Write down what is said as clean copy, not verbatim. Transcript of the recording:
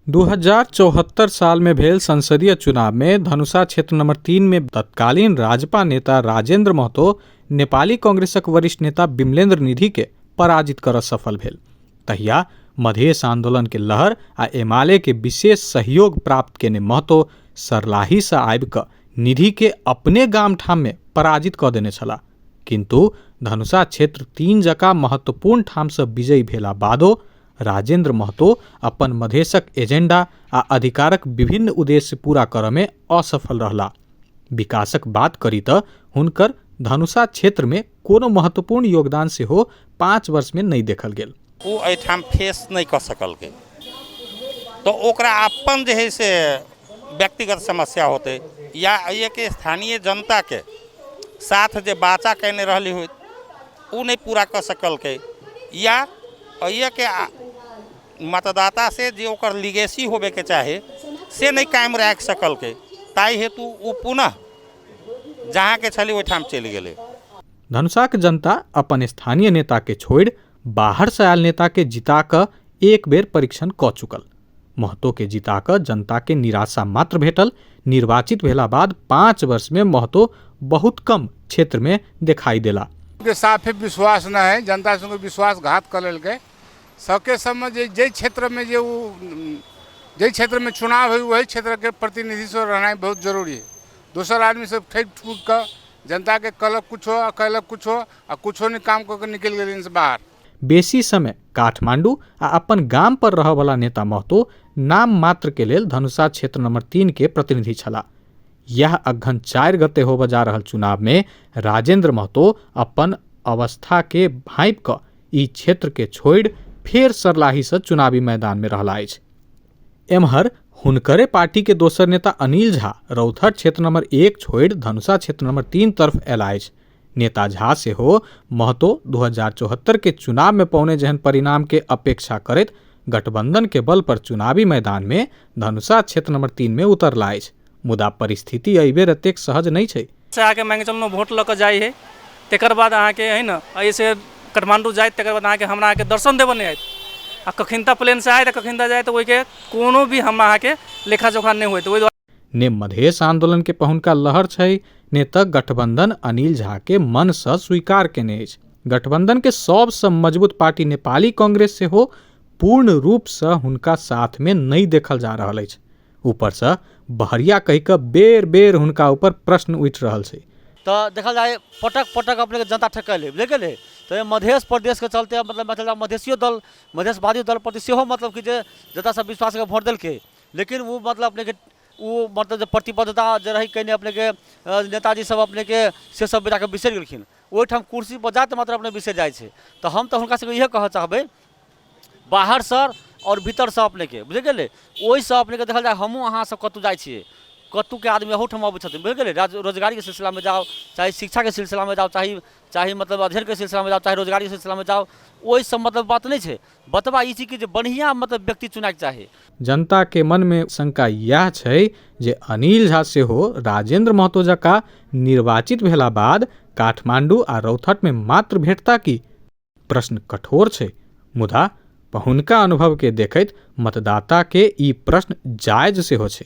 2074 साल में भेल संसदीय चुनाव में धनुषा क्षेत्र नंबर 3 में तत्कालीन राजपा नेता राजेंद्र महतो नेपाली कांग्रेसक वरिष्ठ नेता बिमलेंद्र निधि के पराजित करऽ सफल भेल। तहिया मधेश आंदोलन के लहर आ एमाले के विशेष सहयोग प्राप्त केने महतो सरलाही से आबि कऽ निधि के अपने गाम ठाम में पराजित कऽ देने छलाह। किंतु धनुषा क्षेत्र 3 जकाँ महत्वपूर्ण ठाम से विजयी भेला बादो राजेंद्र महतो अपन मधेशक एजेंडा आ अधिकारक विभिन्न उद्देश्य पूरा करऽ में असफल रहला। विकासक बात करी तऽ हुनकर धनुषा क्षेत्र में कोनो महत्वपूर्ण योगदान सेहो 5 वर्ष में नहि देखल गेल। ओ एहिठाम फेस नहि कऽ सकलकै तऽ ओकरा अपन जे हइ से व्यक्तिगत समस्या होतै या एहिके स्थानीय जनताके साथ जे वाचा कयने रहली होइत ओ नहि पूरा कऽ सकलकै या एहिके मतदाता से जे ओकर लिगेसी होबेके चाही से नहि कायम राखि सकलकै, ताहि हेतु ओ पुनः जहाँके छलै ओहिठाम चलि गेलै। धनुषाक जनता अपन स्थानीय नेता के छोड़ि बाहर से आयल नेता के जिता कऽ एक बेर परीक्षण कऽ चुकल। महतो के जिता कऽ जनता के निराशा मात्र भेटल। निर्वाचित भेला बाद 5 वर्ष में महतो बहुत कम क्षेत्र में दिखाई देला। के साफे विश्वास न है, जनता से विश्वासघात कर लेलकै। सबके सबमे जे जाहि क्षेत्रमे जे ओ जाहि क्षेत्रमे चुनाव है वही क्षेत्रके प्रतिनिधि सब रहनाइ बहुत जरूरी है। दोसर आदमी सब ठकि ठुकि कऽ जनताके कहलक कुछो आ कयलक कुछो आ कुछो नहि काम कऽ के निकलि गेल से बाहर। बेसी समय काठमांडू आ अपन गाम पर रहऽवला नेता महतो नाम मात्र के लेल धनुषा क्षेत्र नंबर 3 के प्रतिनिधि छलाह। यह अघन 4 गते होबऽ जा रहल चुनाव में राजेंद्र महतो अपन अवस्था के भाँपि कऽ ई क्षेत्र के छोड़ि फेर सरलाही से चुनावी मैदान में रहला अछि। एम्हर हुनकरे पार्टी के दोसर नेता अनिल झा रौथर क्षेत्र नंबर 1 छोड़ि धनुषा क्षेत्र नंबर 3 तरफ अयला अछि। नेता झा सेहो महतो 2074 के चुनाव में पौने जेहन परिणाम के अपेक्षा करैत गठबंधन के बल पर चुनावी मैदान में धनुषा क्षेत्र नंबर 3 में उतरला अछि। मुदा परिस्थिति एहि बेर एतेक सहज नहि छै। से अहाँके मानि कऽ चलू वोट लऽ कऽ जाइ हइ, तकर बाद अहाँके हइ ने एहिसँ काठमाण्डू जाइत, तकर बाद अहाँके हमरा अहाँके दर्शन देबऽ नहि आयत आ कखिनता प्लेनसँ आयत आ कखिनता जायत, ओहिके कोनो भी हम अहाँके लेखा जोखा नहि होइत। ओहि दुआरे ने मधेश आंदोलन के पहुनका लहर छै, ने तऽ गठबंधन अनिल झा के मन से स्वीकार केने अछि। गठबंधन के सबसँ मजबूत पार्टी नेपाली कांग्रेस सेहो पूर्ण रूप से हुनका साथ में नहि देखल जा रहल अछि। ऊपर से बहरिया कहि कऽ बेर बेर हुनका ऊपर प्रश्न उठि रहल छै। तऽ देखल जाय पटक पटक अपनेके जनता ठकल है, बुझि गेलै। तऽ मधेश प्रदेशके चलते मतलब मतलब मधेशियो दल मधेशवादी दल प्रति सेहो मतलब कि जे जनता सब विश्वासके वोट देलकै, लेकिन ओ मतलब अपनेके ओ मतलब जे प्रतिबद्धता जे रहै कयने अपनेके नेताजी सब अपनेके से सब बेटाके बिसरि गेलखिन। ओहिठाम कुर्सीपर जाइत मात्र अपने बिसरि जाइ छै। तऽ हम तऽ हुनका सबके इएह कहऽ चाहबै, बाहरसँ आओर भीतरसँ अपनेके बुझि गेलै, ओहिसँ अपनेके देखल जाय हमहूँ अहाँ सब कतहु जाइ छियै, कतहुके आदमी अहूठाम अबै छथिन, बुझि गेलै। रोजगारीके सिलसिलामे जाउ, चाहे शिक्षाके सिलसिलामे जाउ, चाहे चाहे मतलब अध्ययनके सिलसिलामे जाउ, चाहे रोजगारीके सिलसिलामे जाउ, ओहिसँ मतलब बात नहि छै। बतबा ई छै कि जे बढ़िआँ मतलब व्यक्ति चुनैके चाही। जनता के मन में शंका इएह छै जे अनिल झा सेहो राजेंद्र महतो जकाँ निर्वाचित भेला बाद काठमांडू आ रौथट में मात्र भेटता की? प्रश्न कठोर छै, मुदा पहुनका अनुभव के देखैत मतदाता के ई प्रश्न जायज सेहो छै।